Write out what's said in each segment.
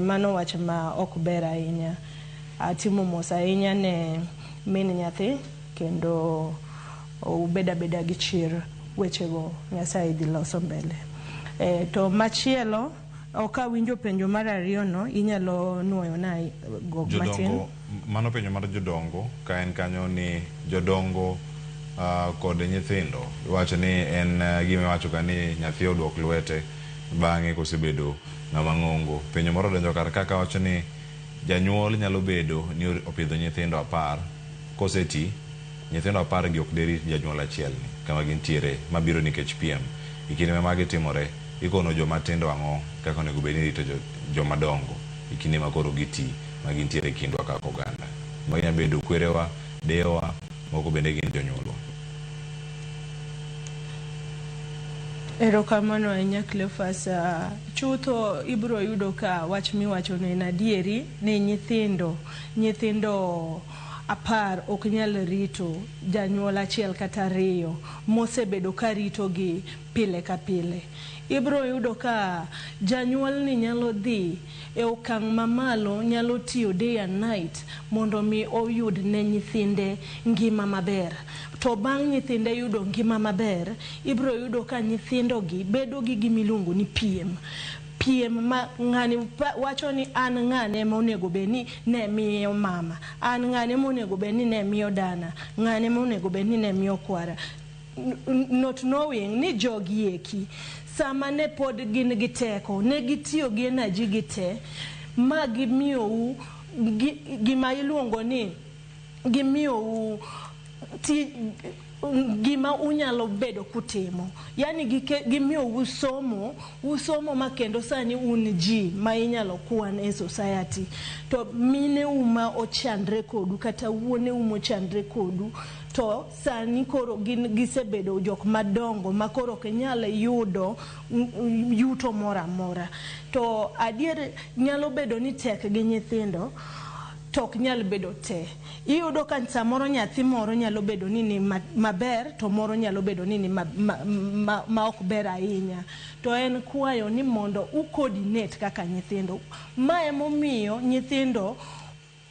Mano wach ma ok ber ahinya. Atimo mos ahinya ne min nyathi kendo ubed abeda gi chir wechego Nyasaye dhi loso mbele. To machielo ok awinjo penjo mar ariyo no inyalo nuoyo na go matin. Jodongo, mano penjo mar jodongo ka en kanyo ni jodongo kod nyithindo iwacho ni en gima iwacho ka ni nyathi oduok lwete bang'e kosebedo ng'ama ng'ongo. Penjo moro odonjo kar ka kawacho ni janyuol nyalo bedo ni opidho nyithindo 10 koseti nyithindo 10 gi ok derit janyuol achiel ni kama gintiere mabiro nikech piem. E kinde ma magi timore ikono joma tindo ang'o kaka onego bed ni irito joma dongo e kinde ma koro giti ma gintiere e kindwa kaka oganda. Magi nyalo bedo kwerewa, deyewa, moko bende gin jonyuolwa. Erokamano ahinya Cleophas. Chutho ibiro yudo ka wach miwachono en adieri ni nyithindo 10 ok nyal rito janyuol achiel kata ariyo mosebedo ka ritogi pile ka pile. Ibiro yudo ka janyuol ni nyalo dhi e okang' mamalo, nyalo tiyo day and night mondo mi oyud ne nyithinde ngima maber. To bang' nyithinde yudo ngima maber, ibiro yudo ka nyithindo gi bedo gi gima iluongo ni piem. Piem ma ng'ani wacho ni an ng'ane monego bed ni ne miyo mama, an ng'ane monego bed ni ne miyo dana, ng'ane monego bed ni ne miyo kwara. Not knowing ni jogi eki sama ne pod gin gi teko, ne gitiyo gi energy gi te ma gimiyou gima iluongo ni gimiyou gima unyalo bedo kutimo. Yani gimiyou somo, usomo ma kendo sani un ji ma inyalo kwan e society. To mineu ma ochandre kodu kata wuoneu mochandre kodu to sani koro gin gisebedo jok madongo ma koro ok nyal yudo yuto moro amora. To adier nyalo bedo ni tek gi nyithindo to ok nyal bedo te. Iyudo ka samoro nyathi moro nyalo bedo ni ni maber to moro nyalo bedo ni ni ma ok ber ahinya. To en kwayo ni mondo u coordinate kaka nyithindo. Ma emomiyo nyithindo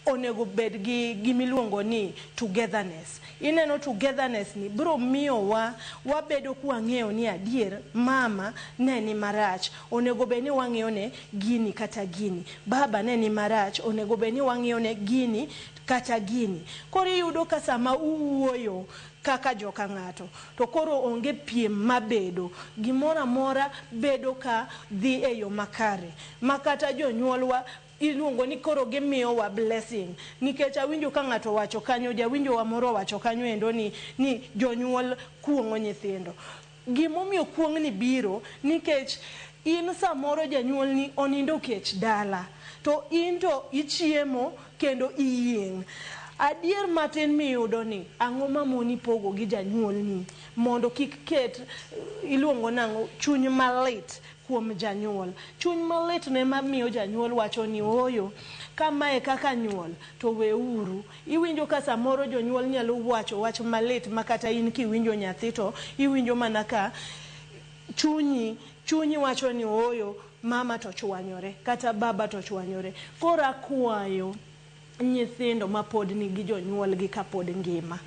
onego bed gi gimiluongo ni togetherness. Ineno togetherness ni biro miyowa wabedo kwang'eyo ni adier mama ne ni marach, onego bed ni wang'iyo ne gini kata gini. Baba ne ni marach, onego bed ni wang'iyo ne gini kata gini. Koro iyudo ka sama uwuoyo kaka joka ng'ato to koro onge piem mabedo. Gimoro amora bedo ka dhi e yo makare. Ma kata jonyuolwa iluongo ni koro gimiyowa blessing. Nikech awinjo ka ng'ato wacho kanyo, jawinjo wa moro owacho kanyo endo ni jonyuol kuong'o nyithindo. Gimomiyo kuong' ni biro nikech in samoro janyuolni onindo kech dala to in to ichiemo kendo iyieng'. Adier matin miyudo ni ang'o mamoni pogo gi janyuolni mondo kik ket iluongo nang'o chuny malit kuom janyuol. Chuny malit ne mamiyo janyuol wacho ni ooyo kamae kaka nyuol to weuru. Iwinjo ka samoro jonyuol nyalo wacho wach malit ma kata in kiwinjo nyathi to iwinjo mana ka chunyi wacho ni ooyo mama to chwanyore kata baba to chwanyore. Koro akwayo nyithindo mapod nigi jonyuolgi kapod ngima.